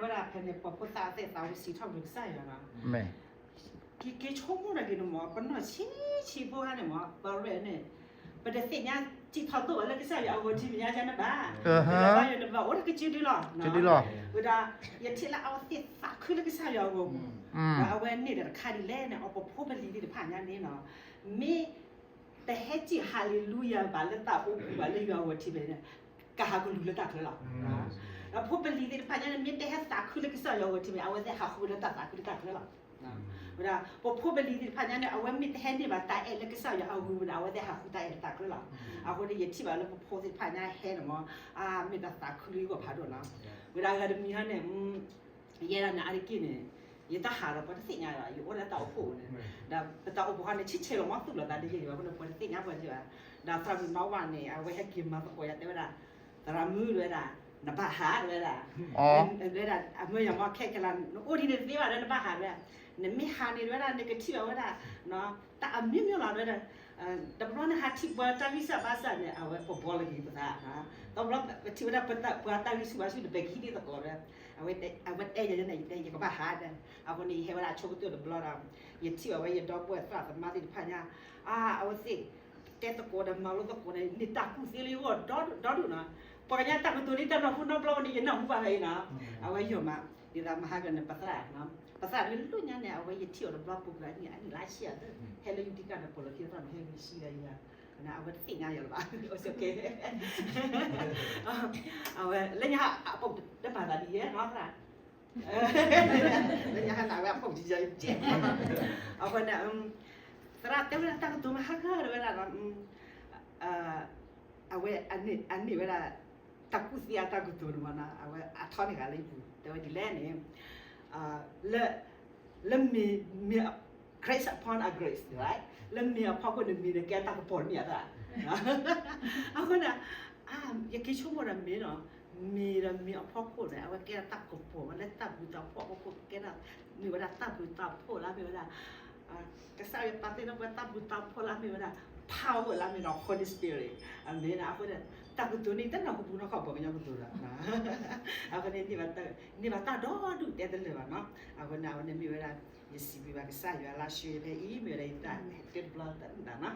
ဝဲဒၣ်ဖဲန့ၣ် ပှၤဖိသၣ်အသ့ၣ်သးဝံၣ်စံးထီၣ်ပတြၢၤကစၢ်ယွၤလီၤ. မ့ၢ် ကက့ၤဆိကမိၣ်တၢ်က့ၤန့ၣ်မ့ၢ် ပနီၢ်ဆံးဆံးဖိခါန့ၣ်မ့ၢ် ပှၤရဲၣ်န့ၣ် ပတသ့ၣ်ညါစံးထီၣ်သိၣ်ဝဲလၢကစၢ်ယွၤအဂီၢ်ထံးမဲာ်ညါကန့ၣ်ဘၣ်. ပဘါယွၤန့ၣ်ဘၣ်အိၣ်တကစုဒုလီၤ. ကစုဒုလီၤ. ဝဲဒၣ် ယထံၣ်လၢအဝဲသ့ၣ်သးခုလၢကစၢ်ယွၤအဂီၢ်မ့ၢ် ဒီးအဝဲန့ၢ်ဒီးတခါဒ်လဲၣ်န့ၣ် အပဖိပလံၤသ့ၣ်တဖၣ်ညါန့ၣ်လီၤ. မ့ၢ် တဟဲစံး hallelujah ဘၣ်လၢတၢ်အိၣ်မူဘၣ်လၢယွၤအဂီၢ်ထံးမဲာ်ညါန့ၣ် ကဟးကလူၤလၢတၢ်ချၢလီၤ. ဒီးဖိပလံၤသ့ၣ်တဖၣ်ညါန့ၣ် မ့ၢ်တဟဲသးခုလၢကစၢ်ယွၤအဂီၢ်ထံးမဲာ် အဝဲသ့ၣ်ဟးဃုလၢတၢ်သးခုလၢတၢ်ချၢလီၤ. ဝဲဒၣ် ပဖိပလံၤသ့ၣ်တဖၣ်ညါန့ၣ် အဝဲမ့ၢ်တဟဲန့ၢ်ဘၣ်တၢ်အဲၣ်လၢကစၢ်ယွၤအဂီၢ်န့ၣ် အဝဲသ့ၣ်ဟးဃုတၢ်အဲၣ်လၢတၢ်ချၢလီၤ. အဃိန့ၣ် ယထံၣ်ဘၣ်လၢပဖိသ့ၣ်တဖၣ်ညါဟဲန့ၣ်မ့ၢ် အါ မ့ၢ်တၢ်သးခုလၢယဂီၢ်ဖးဒိၣ်လီၤ. ဝဲဒၣ်အဂၤတမံၤဟီန့ၣ် ယဲဒၣ်န့ၣ်အါတက့ၢ်န့ၣ် ယတၢ်ဟးဒီးပှၤတသ့ၣ်ညါဘၣ် ယအိၣ်လၢတၢ်အိၣ်ဖှိၣ်န့ၣ် ဒီးပတၢ်အိၣ်ဖှိၣ်ဟီန့ၣ် ဆံးဆဲးလီၤမ့ၢ်သူၣ်လီၤသးတယံာ်ဘၣ်အဃိန့ၣ် ပှၤတသ့ၣ်ညါပှၤတယံာ်ဘၣ်. ဒီးသရၣ်မုၣ်နီၢ်ဝါန့ၣ် အဝဲဟဲက့ၤမၤသကိးယၤတဲဝဲဒၣ် သရၣ်မုၣ်တဲဝဲဒၣ် နဘၣ်ဟးတဲဝဲဒၣ် တဲဝဲဒၣ် အမၢယၤမ့ၢ်ခဲခဲလၢာ် နအိၣ်ဒ်န့ၣ်တသ့ဘၣ်တဲဝဲဒၣ် နဘၣ်ဟးတဲဝဲဒၣ် နမ့ၢ်ဟးန့ၣ်တဲဝဲဒၣ် နကထံၣ်ဘၣ်ဝဲဒၣ် တၢ်အမျိုးမျိုးလီၤတဲဝဲဒၣ် တဘျီန့ၣ်ဟးထံၣ်ပှၤတၢ်ဂံၢ်စၢ်ဘါစၢ်န့ၣ် အဝဲပဘီလီၤက့ၤပသး တဘျီပထံၣ်ဝဲဒၣ်ပှၤတၢ်ဂံၢ်ဆူၣ်ဘါဆူၣ်န့ၣ် ပကဟံးန့ၢ်သကိးတဲ အဝဲတဲယၤန့ၣ် ယတဲယကဘၣ်ဟးတဲ အဃိန့ၣ် ယဟဲဝဲဒၣ်ဆိကတၢၢ်တဘျီဒီး ယထံၣ်ဘၣ်ဝဲယဒီပုၢ်ဝဲၢ်သရၣ်သမါသ့ၣ်တဖၣ်ညါ အါ အဝဲသ့ၣ် တဲသကိးဒီးမၤလိသကိးန့ၣ် န့ၢ်တၢ်ကူၣ်သ့လၢယဂီၢ်ဒီဒူၣ်ဒီဒူၣ်နီၤ. ပှၤကညီတၢ်ကတိၤလံတၢ်နီၢ်ဟူနီတဘျီန့ၣ် ယနၢ်ဟူဘၣ်ဖဲအံၤနီၤ. အဝဲယီၤမး ဒ်သိးမဟါကန့ၣ် ပသရၣ် ပသရၣ်လၢလၢညါန့ၣ် အဝဲယထံၣ်အီၤတဘျီပူၤကွံာ်အနံၣ်အနံၣ်လါဆံအသး ဟဲလၢယတံၤကၢ်န့ၣ် ပိာ်လီၤခံသရၣ်န့ၣ် ဟဲဝံၤဆံဒီးယၤ အဝဲတသ့ၣ်ညါယၤလၢၤဘၣ် အဝဲ လၢညါအပိာ်တဘၣ်သးဒ်ယဲနီၤသရၣ် လၢညါဟးနၤဝဲအပိာ်ကယဲၢ်ကဲ အဃိန့ၣ် သရၣ်တဲဝဲဒၣ်တၢ်ကတိၤမဟါကတဲဝဲဒၣ် အဝဲအန့ၢ်ဝဲဒၣ် တၢ်ကူၣ်သ့အတၢ်ကတိၤန့ၣ်မးနီၤ အဝဲအထီန့ၢ်ဂၤလၢယပူၤ တဲဝဲဒ်လဲၣ်န့ၣ် လၢ လၢမ့ၢ် မ့ၢ် grace upon a grace လၢမ့ၢ်အဖီခိၣ်န့ၣ် မ့ၢ်နကဲတၢ်ကပီၤတမ့ၢ်အသး အဃိန့ၣ် ယက့ၤဆိကမိၣ်ဒီးမ့ၢ်နီၤ မ့ၢ်ဒီးမ့ၢ်အဖီခိၣ်န့ၣ် အဝဲကဲဒၣ်တၢ်ကပီၤဝဲလၢတၢ်ဘျုးတၢ်ဖှိၣ်အဖီခိၣ် ကဲဒၣ် မ့ၢ်ဝဲဒၣ်တၢ်ဘျုးတၢ်ဖှိၣ်လၢမ့ၢ်ဝဲဒၣ် ကစၢ်ယွၤပာ်တ့ၢ်လၢပှၤတၢ်ဘျုးတၢ်ဖှိၣ်လၢမ့ၢ်ဝဲဒၣ် power လၢမ့ၢ်ဒီး Holy Spirit အမ့ၢ်နီၤ အဃိန့ၣ် တၢ်ကတိၤန့ၣ် တနီၢ်ဟူပူၤနီၢ်ခီၣ်ပှၤကညီကတိၤဒီး အဃိန့ၣ် န့ၢ်ဘၣ်တၢ်ဒီဒူၣ်တဲတလၢာ်ဘၣ်နီၤ အဃိန့ၣ် အဝဲန့ၣ်မ့ၢ်ဝဲဒၣ် ယစံးဘျုးဘၣ်ကစၢ်ယွၤလၢအဆှၢဖဲအံၤ မ့ၢ်ဝဲဒၣ်ယတၢ်တဲတဘျီတၢ်နုာ်တၢ်နီၤ